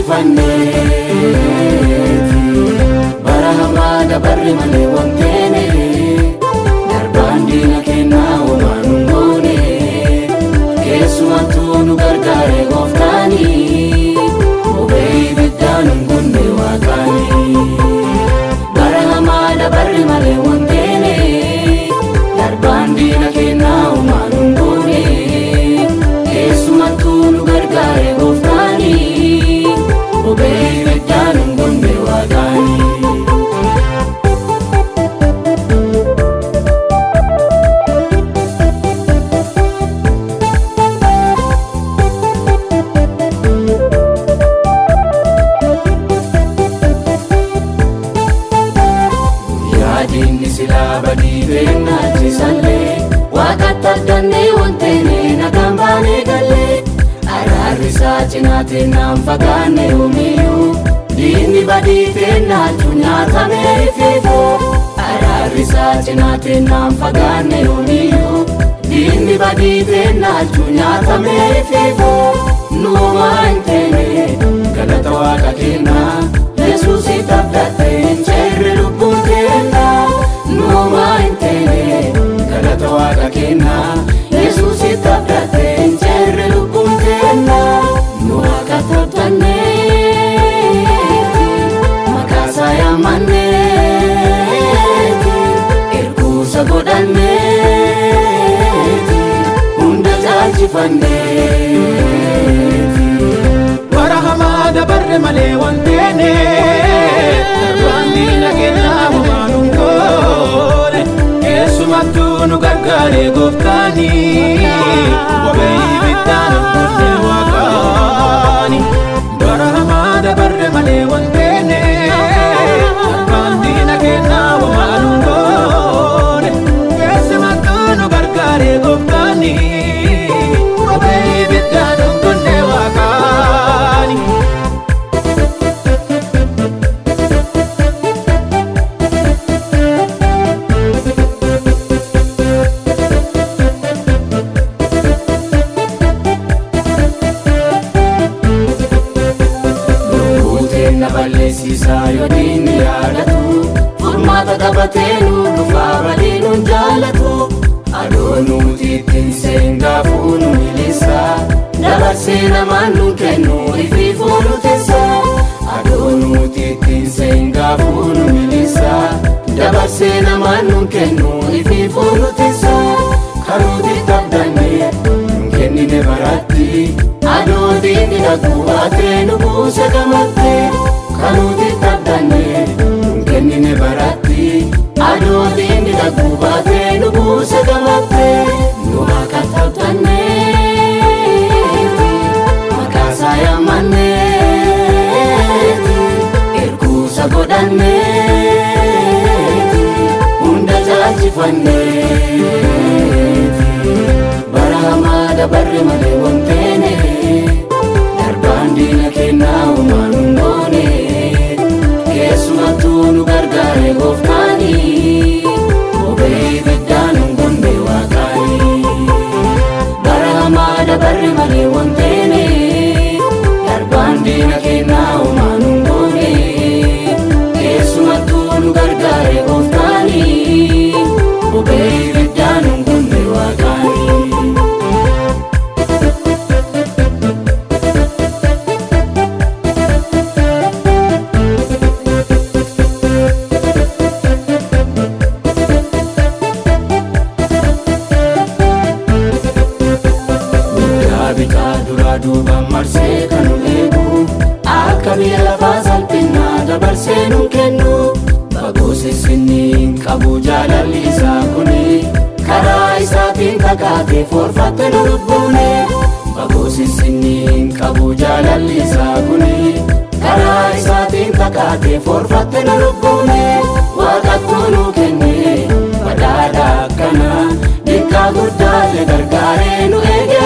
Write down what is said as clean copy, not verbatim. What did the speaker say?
caalchifanneeti. Bara hamaa dabarre malee wanteene, darbaan diina kennaa homaa nun goone. Keessumattuu nu gargaare gooftaanii, boba'ee ibiddaan nun gunne waaqaanii. Bara hamaa dabarre malee wanteene, darbaan diina kennaa homaa nun goone. Keessumattuu nu gargaare gooftaanii, boba'ee ibiddaan nun gunne waaqaanii. Yaadinni silaa badii beennaachisallee, waaqatti abdannee wanteene nagaan baanee gallee. Araarri isaa cinaa teennaan fagaanne yoomiyyuu, diinni badii teennaachuu nyaatamee ifiifu. Araarri isaa cinaa teennaan fagaanne yoomiyyuu, diinni badii teennaachuu nyaatamee ifiifu. Nuumaa hin teene galata waaqa kennaa, Yesuusitti abdattee hin ceerre lubbuun kennaa. Nuumaa hin teene galata waaqa kennaa, Yesuusitti abdattee hin ceerre lubbuun kennaa. Nu waaqatti abdanneeti, maqaa isaa yaammanneeti, erguusa godhanneeti, hunda caalchifanneeti. Bara hamaa dabarre malee wanteene, darbaan diina kennaa homaa nun goone. Keessumattuu nu gargaare gooftaanii, boba'ee ibiddaan nun gunne waaqaani. Bara hamaa dabarre malee wanteene, darbaan diina kennaa homaa nun goone. Keessumattuu nu gargaare gooftaanii, boba'ee ibiddaan nun gunne waaqaani. Lubbuu teenna balleessisaa yoo diinni yaadatu, furmaata qabatee nu dhufaa badii nun jaalatu. Adoo nuti ittiin seengaafuu nu milisa, dabarsee namaan nun kennu ifiifuu nu teessa. Adoo nuti ittiin seengaafuu nu milisa, dabarsee namaan nun kennu ifiifuu nu teessa. Kanuuti abdanne nun kennine baratti, adoo diinni dhaquu baatee nu buuse gamatte. Kanuuti abdanne nun kennine baratti, adoo diinni dhaquu baatee nu buuse gamatte. Nu waaqatti abdanneeti, maqaa isaa yaammanneeti, erguusa godhanneeti, hunda caalchifanneeti. Bara hamaa dabarre malee wanteene, darbaan diina kennaa homaa nun goone. Keessumattuu nu gargaare gooftaanii, boba'ee ibiddaan nun gunne waaqaanii. Bara hamaa dabarre malee wanteene, darbaan diina kennaa homaa nun goone. Keessumattuu nu gargaare gooftaanii, boba'ee ibiddaan nun gunne waaqaanii. Guddaa bitaa duraa duubaan marsee kan nu eegu, akka biyya lafaa salphinnaa dabarsee nun kennu. Fagoo sissinni hin qabu jaalalli isaa kuni, karaa isaatiin kakaatee foorfatte nu lubbuune. Fagoo sissinni hin qabu jaalalli isaa kuni, karaa isaatiin kakaatee foorfatte nu lubbuune. Waaqattuu nu kenne badhaadha akkana, diqqaa guddaallee gargaaree nu eege.